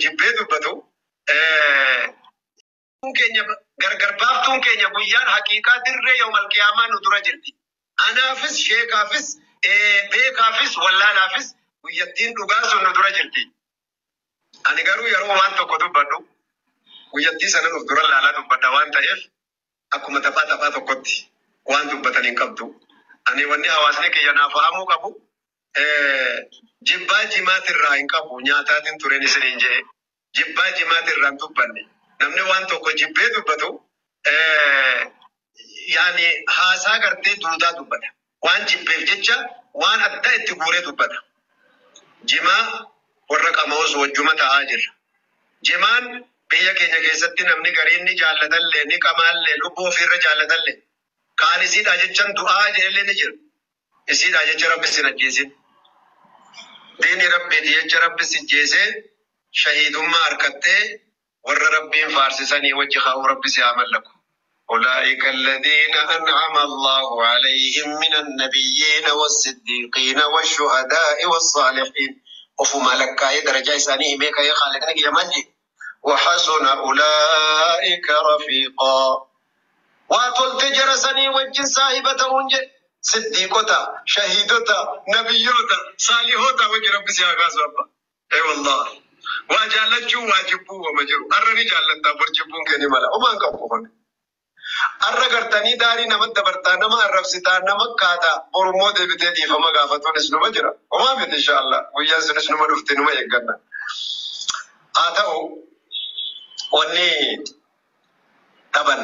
Jibbee dubbatu keenya gargar baaftuun keenya guyyaan haqiiqaa dirree yoomal qiyaamaa nu dura jirti. Anaafis, sheekaafis, beekaafis, wallaalaafis guyyattiin dhugaa sun nu dura jirti. Ani garuu yeroo waan tokko dubbadhu guyyattii sana nuuf dura laalaa dubbadha waan ta'eef, akkuma taphaa taphaa tokkotti waan dubbatan hin qabdu. Ani wanni hawaasni kiyya naaf fahamuu qabu, jibbaa jimaatirraa hin qabu, nyaataatiin tureen isiniin jedhe, jibbaa jimaatirraa hin dubbanne. Namni waan tokko jibbee dubbatu yaani haasaa gartee duudaa dubbata. Waan jibbeef jecha waan adda itti guuree dubbata. Jimaa warra qama'us wajjuma ta'aa jirra. Jimaan biyya keenya keessatti namni gariin ni jaallatallee, ni qamaallee, lubbuu ofiirra jaalatallee, kaan isiidha jechan du'aa jedhellee ni jira. Isiidha jecha Rabbi sin ajjeesin. Diini Rabbiiti jecha Rabbi si jeesee shahiidummaa harkattee warra Rabbiin faarsisanii wajji kaa'uu Rabbi si haa mallaku. أولئك الذين أنعم الله عليهم من النبيين والصديقين والشهداء والصالحين. وفما لك درجة إساني ميكا يا خالقنا يا مجي، وحسن أولئك رفيقا. واتولت جرسني وجن صاحبة ونجي صديقتا، شهيدتا، نبيوتا، صالحوتا وجه ربي سياغاز ربا. اي والله واجالتشو واجبو ومجرو أرني جالتا برجبون كني ملا وما انكبو. Arra gartanii daarii nama dabartaa, nama arrabsitaa, nama kaataa, borummoo deebitee dhiifama gaafatuunis numa jira. Homaa miti, inshaallah, guyyaan sunis numa dhufte, numa eegganna. Haa ta'u, wanni dhaban,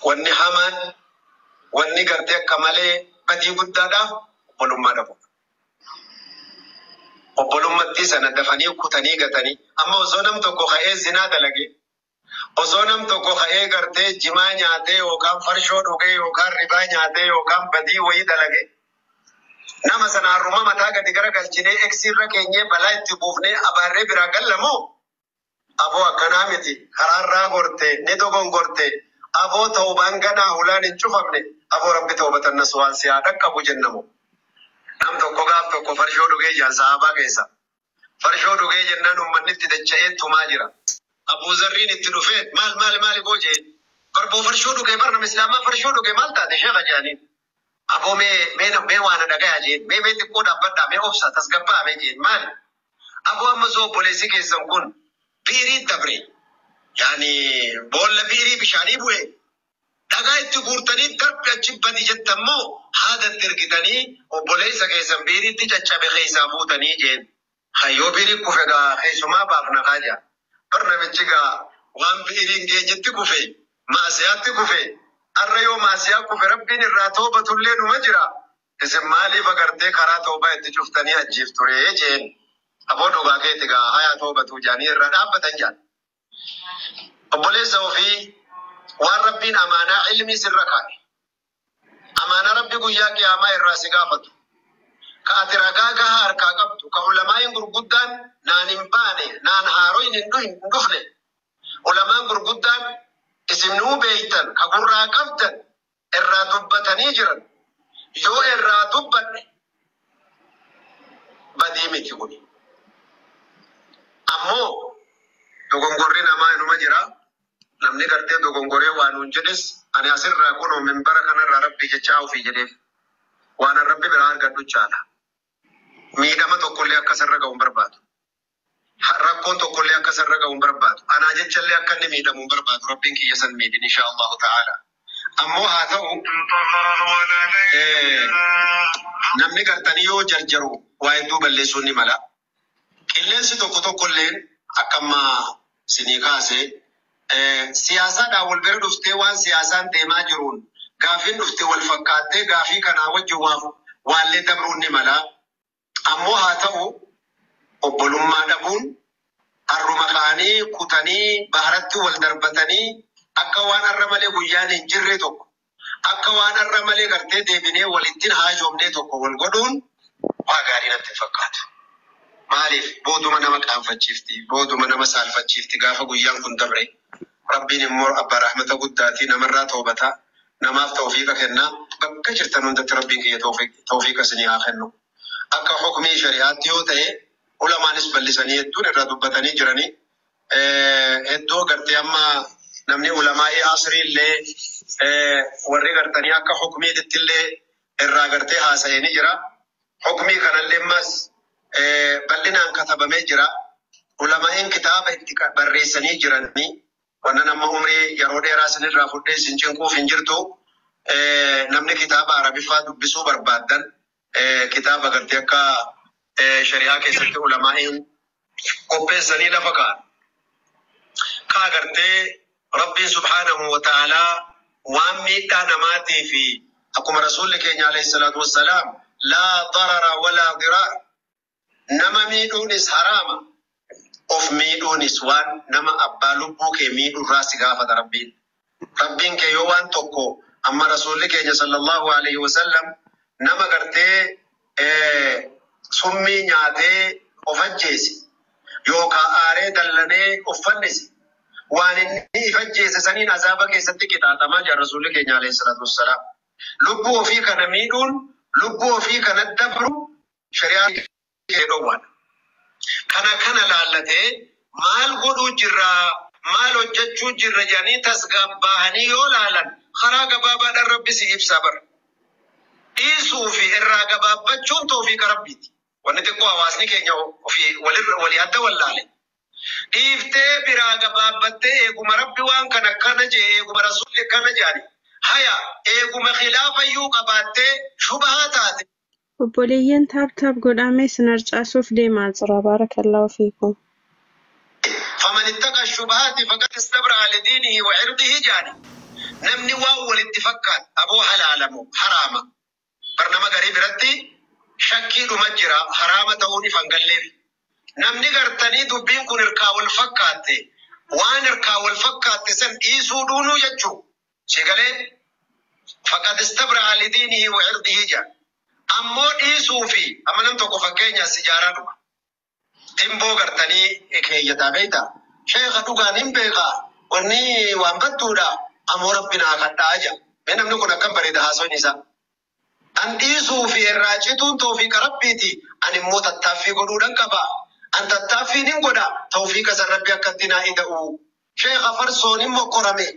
wanni hamaan, wanni gartee akka malee badii guddaadhaaf obbolummaa dhabu. Obbolummaatti sana dafanii kutanii gatanii, amma osoo nam tokko ka'ee zinaa dalage, osoo nam tokko ka'ee gartee jimaa nyaatee yookaan farshoo dhugee yookaan ribaa nyaatee yookaan badii wayii dalage, nama sana harruma mataa gadi gara galchinee eksiirra keenyee balaa itti buufnee abaarree biraa gallamoo, aboo akkanaa miti, karaarraa gorte, ni dogongorte, aboo toobaan ganaa hulaan hin cufamne, aboo Rabbi toobatan waan si haa dhaqqabu jennamu? Nam tokko gaaf tokko farshoo dhugee jaan sahabaa keessa. Farshoo dhugee jennaan uummanni itti dacha'ee tumaa jira. Abuu Zarriin itti dhufee, "Maal maal maali boo?" jee. "Barboo farshoo dhugee bar, nama islaamaa farshoo dhugee, maal taate sheekha?" jedhaniin. "Aboo, mee mee mee waan dhagayaa," jeen. "Mee mee xiqqoo dhaabbadhaa, mee obsa, tasgabbaa mee," jeen. "Maali?" "Aboo, amma soo obboleessi keessan kun biirii dabre. Yaani boolla biirii bishaanii bu'e. Dhagaa itti guurtanii darbe achi badi jettammoo haadatti ergitanii obboleessa keessan biiriitti caccabe keessaa fuutanii," jeen. "Hayyoo, biirii kufe gaa keessumaa baafna kaa," jaa. Bar namichi gaa waan biiriin geenyetti kufe, maasiyaatti kufe. Arra yoo maasiyaa kufe Rabbiin irraa toobatullee numa jira. "Isin maaliif agartee karaa toobaa itti cuftanii ajjiif ture?" jeen. "Aboo, dhugaa keetti gaa, hayaa toobatu," jaanii irra dhaabbatan jaan. Obboleessa ofii waan Rabbiin amaanaa ilmii sirra kaa'e. Amaanaa Rabbi guyyaa qiyaamaa irraa si gaafatu. Ka ati ragaa gahaa harkaa qabdu, ka ulamaayin gurguddaan naan hin baane, naan haaroyin hin dhufne. Ulamaan gurguddaan isin nuu beeytan, ka gurraa qabdan irraa dubbatanii jiran. Yoo irraa dubbadhe badii miti kuni. Ammoo dogongorri namaa inuma jira. Namni gartee dogongoree waan nuun jedhes, ani asirraa kunoo minbara kanarraa Rabbi jechaa ofii jedheef waan an Rabbi biraa argadhu caala. Miidhama tokkollee akka sarara ga'u hin barbaadu. Rakkoon tokkollee akka sarara ga'u hin barbaadu. Anaa jechallee akka inni miidhamu hin barbaadu. Rabbiin kiyya san miidhin, insha Allahu ta'ala. Ammoo haa ta'u, namni gartanii yoo jarjaru waa hedduu balleessuun ni mala. Qilleensi tokko tokkolleen akka amma isinii kaase siyaasaadhaan wal bira dhuftee, waan siyaasaan deemaa jiruun gaafiin dhufte wal fakkaattee gaafii kanaa wajjin waallee dabruun ni mala. Ammoo haa ta'u, obbolummaa dhabuun harruma ka'anii kutanii baharatti wal darbatanii, akka waan har'a malee guyyaan hin jirre tokko, akka waan har'a malee gartee deebinee walittiin haajoomnee tokko wal godhuun waa gaarii natti hin fakkaatu. Maaliif? Booduma nama qaanfachiifti, booduma nama saalfachiifti gaafa guyyaan kun dabre. Rabbiin immoo abbaa rahmata guddaatii, namarraa toobata, namaaf tawfiiqa kenna. Bakka jirtan hundatti Rabbiin kiyya tawfiiqa isinii haa kennu. Akka hukmii shari'aatti yoo ta'e Ulamaanis bal'isanii hedduun irraa dubbatanii jiranii. Hedduu gartee amma namni ulamaa'ii asrii illee warri gartanii akka hukmiititti illee irraa gartee haasa'ee ni jira. Hukmii kanallee ammas bal'inaan katabamee jira. Ulamaa'iin kitaaba itti barreessanii jiranii wannan amma umrii yeroo dheeraa isinirraa fudhee isin cinquuf hin jirtu. Namni kitaaba Arabiffaa dubbisuu barbaaddan kitaaba gartee akka shari'aa keessatti ulamaa'iin qopheessanii lafa kaa'an. Kaa gartee Rabbiin subhaanahu wa ta'aalaa waan miidhaa namaatii fi akkuma rasuulli keenya alayhi salaatu wassalaam laa darara walaa diraar, nama miidhuunis haraama, of miidhuunis waan nama abbaa lubbuu kee miidhuurraa si gaafata Rabbiin. Rabbiin kee yoo waan tokko amma rasuulli keenya sallallahu alaihi wasallam nama gartee summii nyaatee of ajjeese yookaan aaree dallanee of fannise, waan inni if ajjeese saniin azaaba keessatti qixaaxamaa jira rasuulli keenya alayhi salaatu wassalaam. Lubbuu ofii kana miidhuun, lubbuu ofii kana dabru shari'aa kee dhowwaadha. Kana laallatee maal godhuu jirraa, maal hojjechuu jirra jedhanii tasgabbaa'anii yoo laalan karaa gabaabaadhaan Rabbi si ibsa bara. Dhiisuu fi irraa gabaabbachuun toofiiqa Rabbiiti. Wanni xiqqoo hawaasni keenya ofii walii adda wallaale. Dhiiftee biraa gabaabbattee eeguma Rabbi waan kana akkana jee, eeguma rasuulli akkana jedhani. Haya, eeguma khilaafayyuu qabaattee shubahaa taate. Obboleeyyan, tap tap godhamee isin harcaasuuf deemaa jira. Baarakallaahu fiikum. فمن اتقى الشبهات فقد استبرأ لدينه وعرضه jaani. Namni waan walitti fakkaatu aboo halaalamu haraama. Bar nama garii biratti shakkiidhuma jira, haraama ta'uun ifan galleef. Namni gartanii dubbiin kun hirkaa wal fakkaatte, waan hirkaa wal fakkaatte san dhiisuu dhuunuu jechuu. Sigalee فقد استبرأ لدينه وعرضه jaani. Ammoo dhiisuu fi amma nam tokko fakkeenya sijaaraa dhuga. Timboo gartanii keeyyataa beektaa? Sheekha, dhugaan hin beekaa. Wanni waan battuudha. Ammoo Rabbi naa kadhaa jaa. Mee namni kun akkam bareeda haasawni isaa. An dhiisuu fi irraa cituun toofiiqa Rabbiiti. Ani immoo tattaaffii godhuudhan qaba. An tattaaffii nin godha. Toofiiqa san Rabbi akkatti naa ida'u. Sheekha, farsoon hin mokkorame.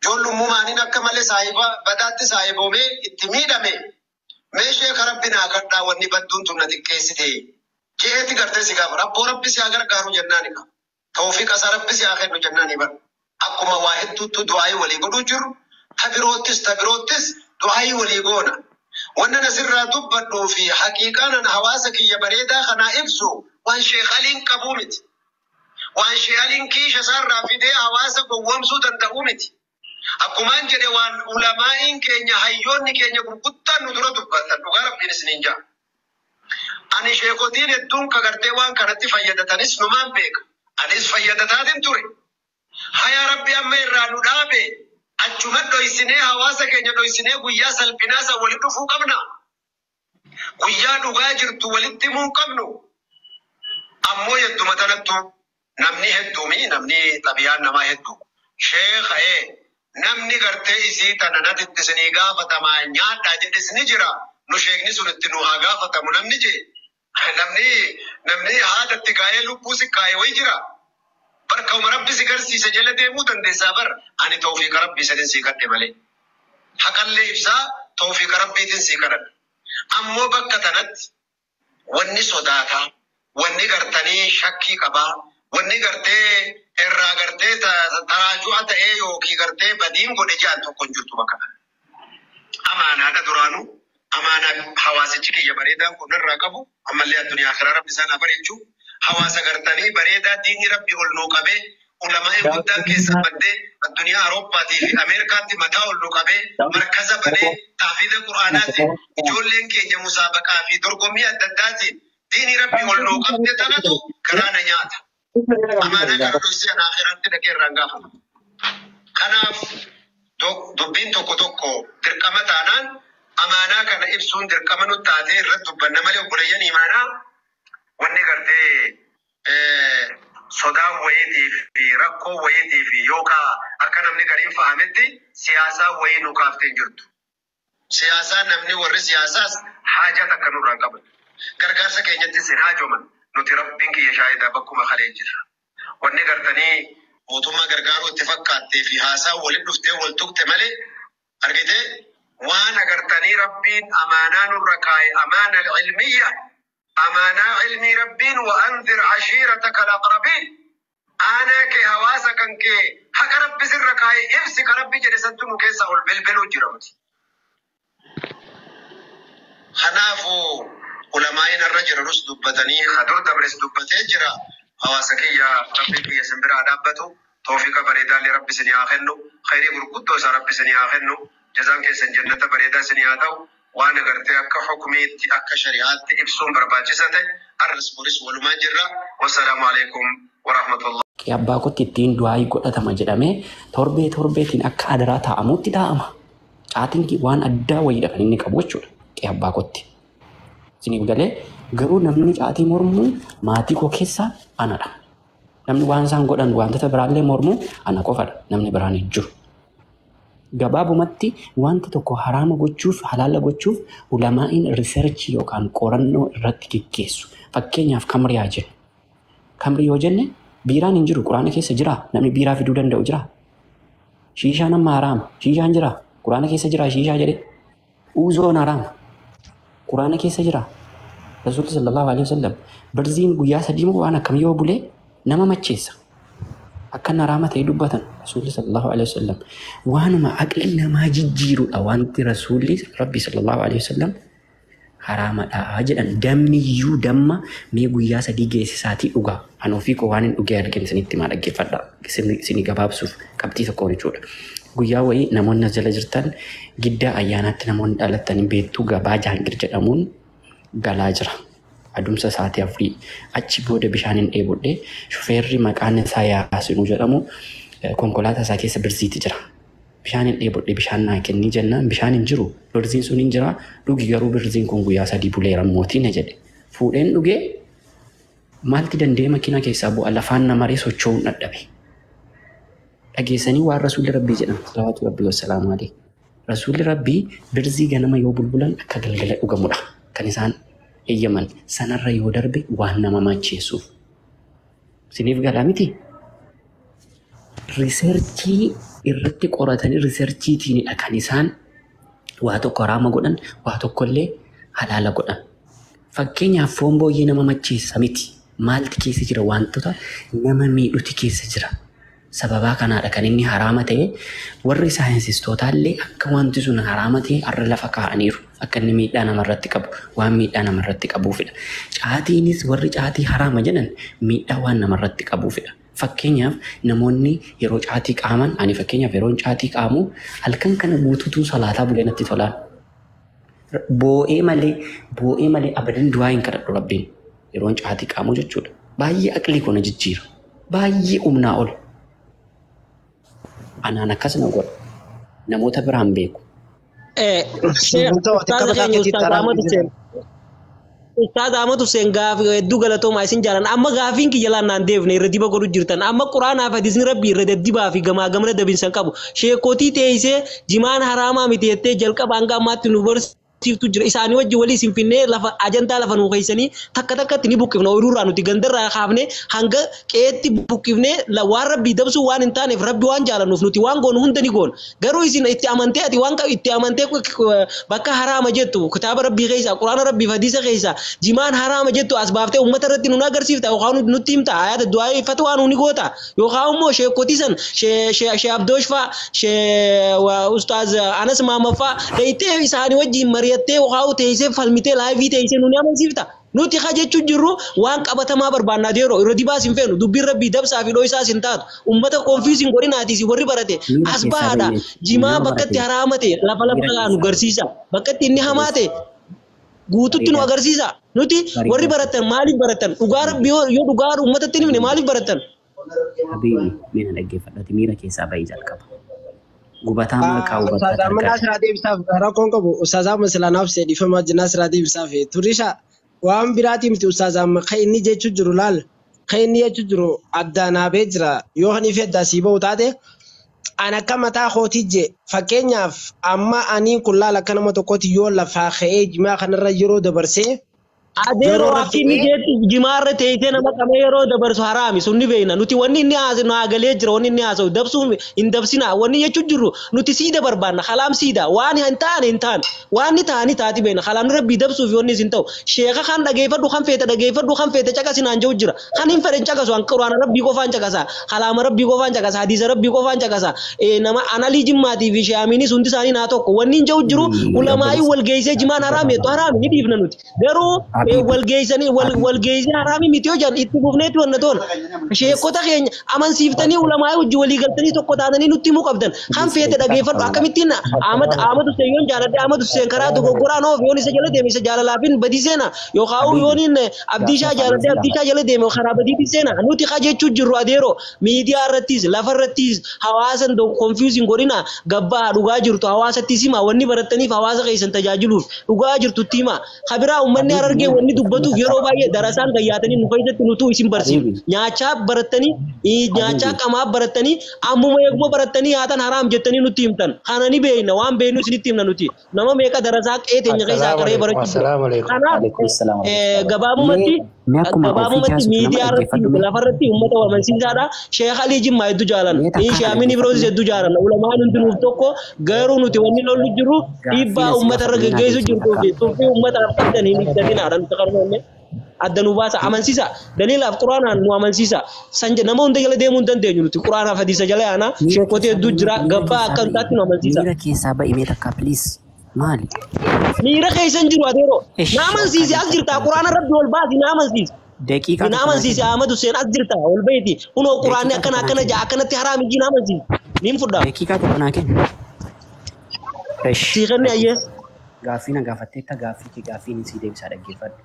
Ijoollummaaniin akka malee saahiba badaatti saahiboomee itti miidhame. Mee sheekha, Rabbi naa kadhaa, wanni badduun tun na xiqqeessite. Je'eeti gartee si gaafa. Rabboo Rabbi si haa gargaaru jennaani qaba. Toofiiqa isaa Rabbi si haa kennu jennaani bara. Akkuma waa hedduutti du'aayii walii godhuu jiru, ta biroottis du'aayii walii goona. Wannan asirraa dubbadhuu fi haqiiqaan an hawaasa kiyya bareedaa kanaa ibsu waan Sheekh Aliin qabuu miti. Waan Sheekh Aliin kiisha isaarraa fidee hawaasa gowwoomsuu danda'uu miti. Akkumaan jedhe, waan ulamaa'iin keenya, hayyoonni keenya gurguddaan nu dura dubbatan, dhugaa Rabbiin isiniin ja'a. Ani sheekotiin hedduun ka gartee waan kanatti fayyadatanis numaan beeka. Anis fayyadataatiin ture. Haya, Rabbi amma irraa nu dhaabe, achuma dhoysinee, hawaasa keenya dhoysinee guyyaa salphinaa san walitti dhufuu qabna. Guyyaa dhugaa jirtu walitti himuu hin qabnu. Ammoo hedduma tanattu namni hedduumi, namni xabiyaan namaa hedduu. Sheekha, namni gartee isii tana natitti isinii gaafatamaa nyaadhaa jedhes ni jira. Nu sheekni sun itti nu haa gaafatamu namni jee. Namni haadatti kaa'ee lubbuu si kaa'ee wayi jira. Barka Rabbi si garsiise jala deemuu dandeessaa bar. Ani tawfiiqa Rabbii sadin sii kadhe malee. Haqallee ibsaa tawfiiqa Rabbiitiin sii kadhadha. Ammoo bakka tanatti wanni sodaataa, wanni gartanii shakkii qabaa, wanni gartee irraa gartee taraaju'a ta'ee yookiin gartee badiin godhe jaan tokko hin jirtu bakka kana. Amaanaadha duraanuu, amaanaa hawaasichi kiyya bareedaan kun irraa qabu, ammallee addunyaa akhiraa Rabbi isaan haa bareechu. Hawaasa gartanii bareedaa diinni Rabbi ol nuu qabee, ulamaa'ii guddaan keessa baddee addunyaa Awurooppaatii fi Ameerikaatti mataa ol nuu qabee, markaza banee tahfiida Qur'aanaatiin ijoolleen keenya musaabaqaa fi dorgommii adda addaatiin diinni Rabbi ol nuu qabde tanatu garaa na nyaata. Amaanaa kana dhoksee ana akhiraatti dhaqee irraan gaafata. Kanaaf dubbiin tokko tokko dirqama taanaan amaanaa kana ibsuun dirqama nu taatee irratti dubbanna malee, obboleeyyan imaanaa, wanni gartee sodaan wayiitii fi rakkoo wayiitii fi yookaan akka namni gariin fahametti siyaasaa wayii nu kaaftee hin jirtu. Siyaasaa namni warri siyaasaas haajaa takka nurraa hin qaban. Gargaarsa keenyattis hin haajoman. Nuti Rabbiin kiyya shaahidaa bakkuma kalee jirra. Wanni gartanii mootummaa gargaaruu itti fakkaattee fi haasaa waliin dhuftee wal tuqxe malee, argitee, waan agartanii Rabbiin amaanaa nurra kaa'e, amaana ilmiyya, amaanaa ilmii Rabbiin وأنذر عشيرتك الأقربين, aanaa kee, hawaasa kan kee, haqa Rabbi sirra kaa'e ibsi ka Rabbi jedhe santu nu keessa ol belbeluu jira miti. Kanaafuu ulamaa'iin irra jiranus dubbatanii, hadur dabres dubbatee jira. Hawaasa kiyya, Rabbi kiyya isin biraa dhaabbatu, toofiqa bareedaallee Rabbi isinii haa kennu, khayrii gurguddoo isaa Rabbi isinii haa kennu, jazaan keessan jannata bareedaa isinii haa ta'u. Waan agartee akka hukumiitti, akka shari'aatti ibsuun barbaachisa ta'e, arras boris walumaan jirra. والسلام عليكم ورحمة الله. Abbaa kootti ittiin du'aayii godhatama jedhamee torbee torbeetiin akka adaraa taa'amutti taa'ama. Caatiin waan addaa wayiidha kan inni qabu jechuudha. Abbaa kootti. Isiniif galee? Garuu namni caatii mormuu maatii koo keessaa anadha. Namni waan isaan godhan wantoota biraallee mormuu ana qofadha. Namni biraan hin jiru. Gabaabumatti, wanta tokko haraama gochuuf, halaala gochuuf, ulamaa'iin research yookaan qorannoo irratti geggeessu. Fakkeenyaaf kamrii haa jennu. Kamrii yoo jenne, biiraan hin jiru quraana keessa jira? Namni biiraa fiduu danda'u jira? Shiishaan amma haraama. Shiishaan jira? Quraana keessa jira shiishaa jedhe? Uuzoon haraama. Quraana keessa jira? Rasuulli صلى الله عليه وسلم birziin guyyaa 3 moo waan akkam yoo bulee nama macheessa. Akka inni haraama ta'e dubbatan Rasuulli صلى الله عليه وسلم. Waanuma aqli namaa jijjiirudha wanti Rasuulli Rabbi صلى الله عليه وسلم haraamadha jedhan. Dammiyyuu, damma mee guyyaa 3 geessisaatii dhugaa. Ani ofii koo waan hin dhugee argin isinitti maa, dhaggeeffadha. Isinii gabaabsuuf qabxii tokko jechuudha. Guyyaa wayii namoonni as jala jirtan, giddaa ayyaanaatti namoonni dhalatanii beektuu, gabaa Jaangir jedhamuun galaa jira. Adumsa sa'aatii 4 achi booda bishaan hin dheebodhe. Shufeerri maqaan isaa Yaasinuu jedhamu konkolaataa isaa keessa birziiti jira. Bishaan hin dheebodhe, bishaan naa kennii jennaan, bishaan hin jiru, birziin sun hin jira, dhugi, garuu birziin kun guyyaa 3 buleera mootii na jedhe. Fuudheen dhugee, maalti danda'ee makiina keessaa bu'a, lafaan na maree socho'uun dadhabe. Dhageessanii waan Rasuulli Rabbii jedhan صلوات ربي وسلامه عليه. Rasuulli Rabbii birzii ganama yoo bulbulan akka galgala dhugamudha kan isaan eeyyaman, sanarra yoo darbe waan nama macheessuuf. Isiniif galaa miti? Research irratti qoratanii researchiitiinidha kan isaan waa tokko haraama godhan, waa tokkollee halaala godhan. Fakkeenyaaf foon booyyee nama macheessa miti. Maalti keessa jira? Wantoota nama miidhuti keessa jira. Sababaa kanaadha kan inni haraama ta'e. Warri saayinsistootaallee akka wanti sun haraama ta'e har'a lafa kaa'aniiru. Akka inni miidhaa namarratti qabu, waan miidhaa namarratti qabuufidha. Caatiinis warri caatii haraama jedhan miidhaa waan namarratti qabuufidha. Fakkeenyaaf namoonni yeroo caatii qaaman, ani fakkeenyaaf yeroo caatii qaamu halkan kana guutuutu salaataa bulee natti tolaan. Boo'ee malee, boo'ee malee abadan du'aa hin kadhadhu Rabbiin yeroon caatii qaamu jechuudha. Baay'ee aqlii koo na jijjiira. Baay'ee humnaa ol. Anaan akkas na godha. Namoota biraan beeku. Guutuu ati akka Ustaaza mataa keenya keetiitti Ustaaz haraama Ahmad jira. Hussein. Ustaaz Ahmad Hussein, gaafii hedduu galatoomaa, isin jaalan. Amma gaafiin kiyya laannaan deefne irra diba godhu jirtan. Amma quraanaa fi hadiisni Rabbii irra daddibaa fi gamaa gamana dabinsan qabu. Sheekotii teessee jimaan haraamaa miti jettee jalqaba hanga ammaatti nu barsiiftu jira. Isaanii wajjin walii isin finnee lafa ajandaa lafa nuu keessanii takka takkatti ni buqqifna. Oyiruurraa nuti gandarraa kaafne hanga qe'eetti buqqifnee waan Rabbii dabsuu waan hin taaneef, Rabbi waan jaalannuuf nuti waan goonu hunda ni goona. Garuu isin itti amantee, ati waan itti amantee bakka haraama jettu kitaaba Rabbii keessaa, quraana Rabbii fi hadiisa keessaa jimaan haraama jettu as baaftee uummata irratti nu agarsiifta yookaan nutti himta, ayata du'aa fatwaa nu ni goota, yookaan immoo sheekotii san, shee Abdoosh faa, shee Ustaaz Anas Maamad faa dheeytee isaanii wajjin mari'attee yookaan teessee falmitee live teessee nu ni amansiifta. Nuti ka jechuun jirru waan qabatamaa barbaannaa, yeroo irra dibaas hin feenu, dubbiin Rabbii dabsaa fi dho'isaas hin taatu. Uummata confuse hin godhinaatiis, warri barate Miira as keessaa bahaadha. bahi. Jimaa Nama bakka itti barate. haraama ta'e lafa lafa Miira nu keessaa garsiisa. Bakka itti inni hamaa ta'e guututti nu Bareedaa. agarsiisa. Nuti warri Bareedaa. baratan maaliif baratan? Dhugaa Rabbii yoo dhugaa uummatatti hin himne maaliif baratan? Habiibi, miira dhaggeeffadhati, miira keessaa bahii jalqaba. Gubataa marqaa Ustaaz hubataa amma argata. Naasiraa deebisaaf, rakkoon qabu. Ustaaz amma silaa naaf see dhiifama, Naasiraa deebisaaf turisha waan biraatii miti. Ustaaz amma kan inni jechuu jiru laal, kan inni jechuu jiru addaan haabee jira. Yoo kan ifi addaa sii bahu taate, an akka mataa kootii je, fakkeenyaaf amma aniin kun laal, akka nama tokkooti yoo lafaa ka'ee jimaa kanarra yeroo dabarsee Adeeroo Yeroo akka inni jeetti jimaarra teessee nama qabee yeroo dabarsu haraami sun ni beekna. Nuti wanni inni haasa'u nu galee jira wanni inni haasa'u dabsuu hin dabsina wanni jechuun jirru nuti siida barbaanna halaam siida waan hin taane hin taane waan ni taani taati beekna halaamni rabbii dabsuuf wanni isin ta'u sheeka kan dhageeffadhu kan feete dhageeffadhu kan feete caqasinaan jiru jira kan hin fedhe caqasu an quraana rabbii qofaan caqasa halaama rabbii qofaan caqasa hadiisa rabbii qofaan caqasa nama analii jimmaatii fi sheeyamiinis hundi isaanii naa tokko wanni hin jiru jiru ulamaayii wal geessee jimaan haraami jettu haraami ni dhiifna nuti garuu wal geessanii wal geessee haraami miti yoo jedhan itti fufneetu wanna toona sheekota keenya amansiiftanii ulamaayii wajji walii galtanii tokko taatanii nutti himuu qabdan kan feete dhageeffadhu akkamittiin Ahmad Ahmad Hussein yoon jaaladhe Ahmad Hussein karaa dogoggoraan oof yoon isa jala deeme isa jaalalaafin badii seena yookaan yoon Abdiishaa jaaladhe Abdiishaa jala deeme karaa badiitiin seena nuti ka jechuu jirru adeeroo miidiyaa irrattis lafa irrattis hawaasan confusing godhina gabbaa dhugaa jirtu hawaasattis hima wanni barattaniif hawaasa keessan tajaajiluuf dhugaa jirtutti hima kabiraa uummanni Harargee wanni dubbatuuf yeroo baay'ee darasaan gayyaatanii nu keessatti nutuu isin barsiisu nyaachaa barattanii nyaachaa qamaa barattanii ammuma eeguma barattanii haatan haraam jettanii nutti himtan kana ni beekna waan beeknu isinitti himna nuti nama meeqa darasaa qe'ee teenya keessaa qaree barachuu kanaaf gabaabumatti gabaabumatti miidiyaa irratti lafarratti uummata amansiisaadha. Sheekh Alii Jimmaa hedduu jaalanna. Sheekh Birootis hedduu jaalanna. Ulamaan hundinuuf tokko garuu nuti wanni lollu jiru dhiibbaa uummata irra geggeessu jirtuu fi tuffii uummataaf qabdan hin ibsatinaadha nuti kan adda nu baasa amansiisa daliilaaf quraanaan nu amansiisa sanje nama hunda jala deemuu hin dandeenyu nuti quraanaaf hadiisa jala yaana sheekotee hedduu jira gabbaa akka hin taatti nu amansiisa. Miira keessaa ba'i mee takka please maali? Miira keessa hin jiru adeeroo na amansiisi as jirta quraana rabbi ol baasi na amansiisi. Daqiiqaa Na amansiisi Ahmad Hussein as jirta ol bayti kunoo quraanni akkana akkana ja'a akkanatti haraam ijji na amansiisi niin fudha. Daqiiqaa tokko naa kenni. Sii kenni ayyee. Gaaffii na gaafatteetta gaaffii kee gaaffiin sii deebisaa dhaggeeffadhu.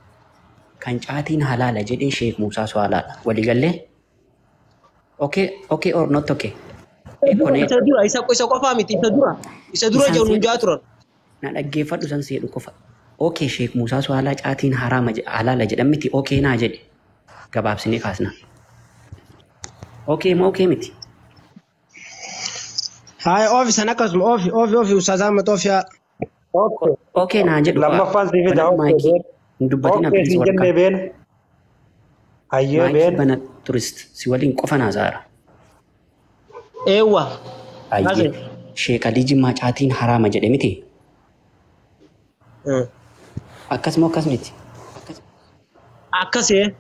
Kan caatiin halaala jedhee Sheek Muusaa Suwaalaadha. Waliigallee? Okay, okay or not okay? Isa dura, isa qofaa miti, isa dura. Isa dura jedhu nun jaa turan. Na dhaggeeffadhu san seedhu qofa. Okay, Sheek Muusaa Suwaalaa caatiin haraama halaala jedhan miti. Okay naa jedhe. Gabaabsinee kaasna. Okay moo okay miti? Haay oofi san akkasuma oofi oofi oofi Ustaaz Ahmad oofi haa. Okay naa jedhu. Lammaffaan sii fida okay. Dubbatina Okay please siin jennee warqa. beena. Hayyee Maayikii beena. bana turist si waliin qofa naa zaara. Eewwa. Ayyee. Sheek Alii Jimmaa caatiin haraama jedhe miti. Akkasuma akkas miti. Akkasee.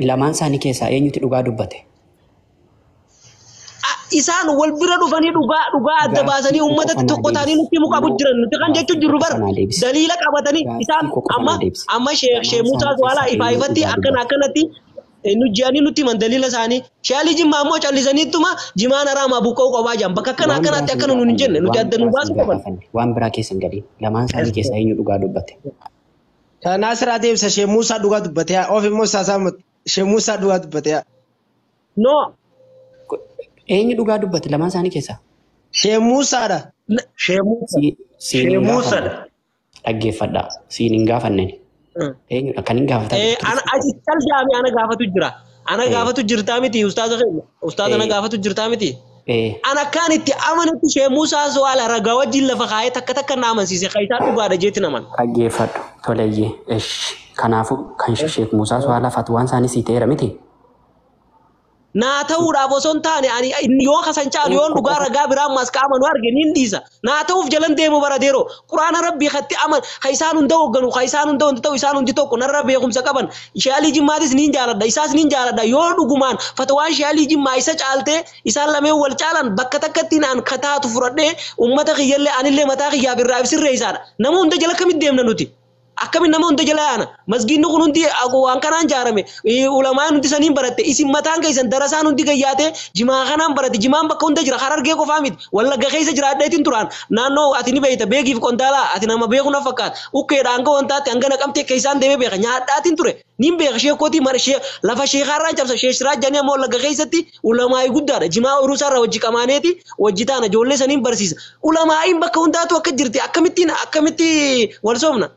Lamaan isaanii keessaa eenyutu dhugaa dubbate? Isaan wal bira dhufanii dhugaa dhugaa adda baasanii uummatatti tokko ta'anii nutti himuu qabu jiran nuti kan jechuun jirru bar daliila qabatanii isaan amma amma Sheekh Muusaa Suwaalaa ifaa ifatti akkana akkanatti nu ji'anii nutti himan daliila isaanii Sheekh Alii Jimmaa ammoo callisaniittuma jimaan haraamaa buqqa'uu qabaa jiran bakka akkana akkanaatti akkana nuun hin jenne nuti adda nu baasuu qaban. Waan biraa keessa hin galiin lamaan isaanii keessaa eenyu dhugaa dubbate? Kanaa siraa deebisa Sheekh Muusaa dhugaa dubbate haa oofi immoo Ustaaz Ahmad Sheekh Muusaa dhugaa dubbate haa. No. Eenyu dhugaa dubbate lamaan isaanii keessaa? Sheekh Muusaadha. Siin hin gaafanne. Dhaggeeffadhaa. Siin hin gaafanne. Eenyudha kan hin gaafatan? Ana caljaame ana gaafatu jira. Ana gaafatu jirtaa miti ustaaza keenya. Ustaaza ana gaafatu jirtaa miti. Ana akkaan itti amanutti Sheekh Muusaa Suwaala ragaa wajjin lafa kaayee takka takka na amansiise kan isaan dhugaadha jeetti naman. Dhaggeeffadhu. Toleeyyee. Esh. Kanaafuu kan Sheekh Muusaa Suwaalaa fatwaan isaanii sii ta'eera miti? Naa ta'uudhaaf osoo hin taane ani yoo kasan caalu yoon dhugaa ragaa biraa ammas ka amanu arge niin dhiisa. Naa ta'uuf jalan deemu bara deeroo quraana rabbii katti aman ka isaan hunda hoogganu ka isaan hunda hundi ta'u isaan hundi tokko narra beekumsa qaban Sheekh Alii Jimmaatis niin jaaladha isaas niin jaaladha yoo dhugumaan fatwaan Sheekh Alii Jimmaa isa caaltee isaan lameen wal caalan bakka takkatti naan kataatu fudhadhee uummata kiyyallee anillee mataa kiyyaaf irraa ibsirree isaadha. Nama hunda jala kamitti deemna nuti? Akkamiin nama hunda jala yaana masgiidni kun hundi waan kanaan ijaarame ulamaan hundi saniin baratte isin mataan keessan darasaan hundi gayyaate jimaa kanaan baratte jimaan bakka hunda jira Harargee qofaa miti Wallagga keessa jiraadheetiin turaan naannoo ati ni beekta beekiif qondaalaa ati nama beeku na fakkaata ukkeedha hanga wantaatti hanga naqamtee keessaan deemee beeka nyaadhaatiin ture niin beeka sheekootii mara shee lafa sheekaarraan cabsa sheeshiraa janii amma Wallagga keessatti ulamaayii guddaadha jimaa ooyiruu isaarraa wajji qamaaneeti wajji taana ijoollee saniin barsiisa ulamaayiin bakka hundaatu akka jirti akkamittiin akkamitti wal soofna.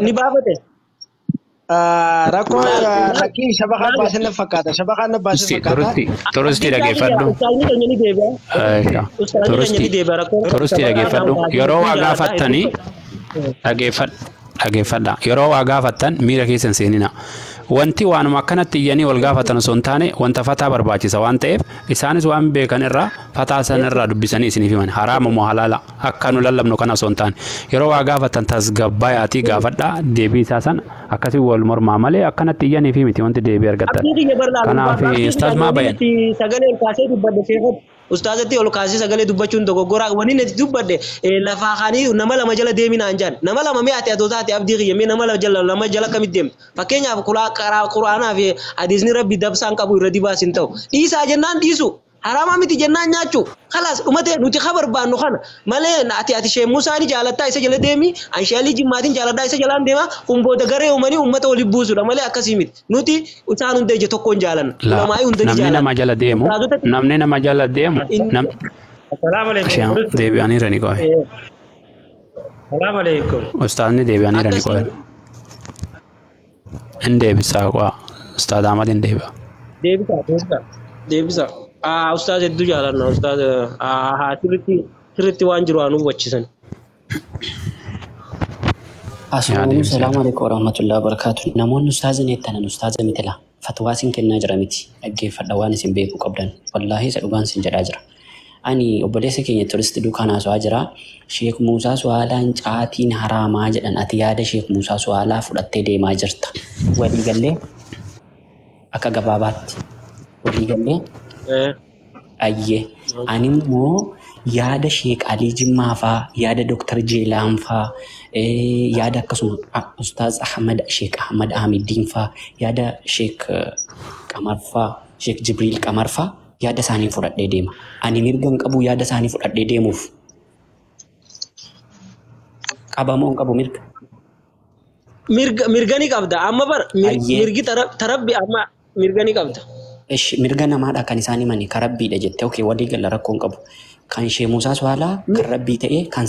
Ni baafate. Rakkoo lakkii shabakaan baasee na fakkaata. Shabakaan na baasee fakkaata. Turistii dhageeffadhu. Ustaazni keenya ni deebi'a. Ustaazni keenya ni deebi'a rakkoo. Turistii dhageeffadhu. Yeroo waa gaafattanii dhageeffadha. Yeroo waa gaafattan miira keessan seenina. Wanti waanuma akkanatti iyyanii wal gaafatan osoo hin taane wanta fataa barbaachisa waan ta'eef isaanis waan beekan irraa fataa san irraa dubbisanii isiniif himan. Haraama moo halaala akka nu lallabnu kana osoo hin taane yeroo waa gaafatan tasgabbaayaatii gaafadhaa deebii isaa san akkasii wal mormaa malee akkanatti iyyanii fi miti wanti deebii argattan. Kanaaf ustaaz maa bayan? Sagalee ol kaasee dubbadhe sheekot. Ustaazatti ol kaasee sagalee dubbachuun dogoggoraa wanni nati dubbadhe lafaa kaanii nama lama jala deeminaan jaan nama lama mee ati atoo taate abdii kiyya mee nama lama jala kamitti deemtu fakkeenyaaf quraanaa fi hadiisni rabbi dabsaan qabu irra dibaas hin ta'u dhiisaa jennaan dhiisu haraama miti jennaan nyaachuu khalaas dhumate nuti ka barbaannu kana malee ati shee Musaa ni jaalattaa isa jala deemi an sheelii jimmaatiin jaaladhaa isa jalaan deema kun booda garee uumanii uummata waliin buusudha malee akkasii miti nuti isaan hunda ija tokkoon jaalanna ulamaa'ii hunda ni Namni jaalanna. nama jala deemu namni nama jala deemu Assalaamu alaikum. Deebi'aniira ni qo'e. Assalaamu alaikum. Ustaazni deebi'aniira ni qo'e. Hin deebisaa qo'a. Ustaaz Ahmad hin deebi'a. Deebisaa deebisaa deebisaa. Ustaaz hedduu jaalanna ustaaz sirriitti waan jiru haa nu hubachiisan. Asalamu salaamu alaikum warahmatullahi wabarakatuh. Namoonni ustaaza neettanan ustaaza miti laa. Fatwaa isin kennaa jira miti. Dhaggeeffadha waan isin beekuu qabdan. Wallaahi isa dhugaan isin jedhaa jira. Ani obboleessa keenya turistii duukaan haasawaa jira. Sheek Muusaa Suwaalaan caatiin haraamaa jedhan ati yaada Sheek Muusaa Suwaalaa fudhattee deemaa jirta. Waliigallee akka gabaabaatti. Waliigallee ayyee. Ani immoo yaada Sheek Alii Jimmaa faa, yaada Dooktar Jeelaan faa, yaada akkasuma Ustaaz Ahmad Sheek Ahmad Ahmediin faa, yaada Sheek Qamar faa, Sheek Jibriil Qamar faa yaada isaanii fudhadhee deema. Ani mirga hin qabu yaada isaanii fudhadhee deemuuf. Qabamoo hin qabu mirga. Mirga ni qabda amma bar mirgi tarabbi amma mirga ni qabda. Ishi mirga namaadha kan isaan himani kan rabbiidha jette okay walii galla rakkoo hin qabu. Kan Sheek Muusaa Suwaalaa kan rabbii ta'ee kan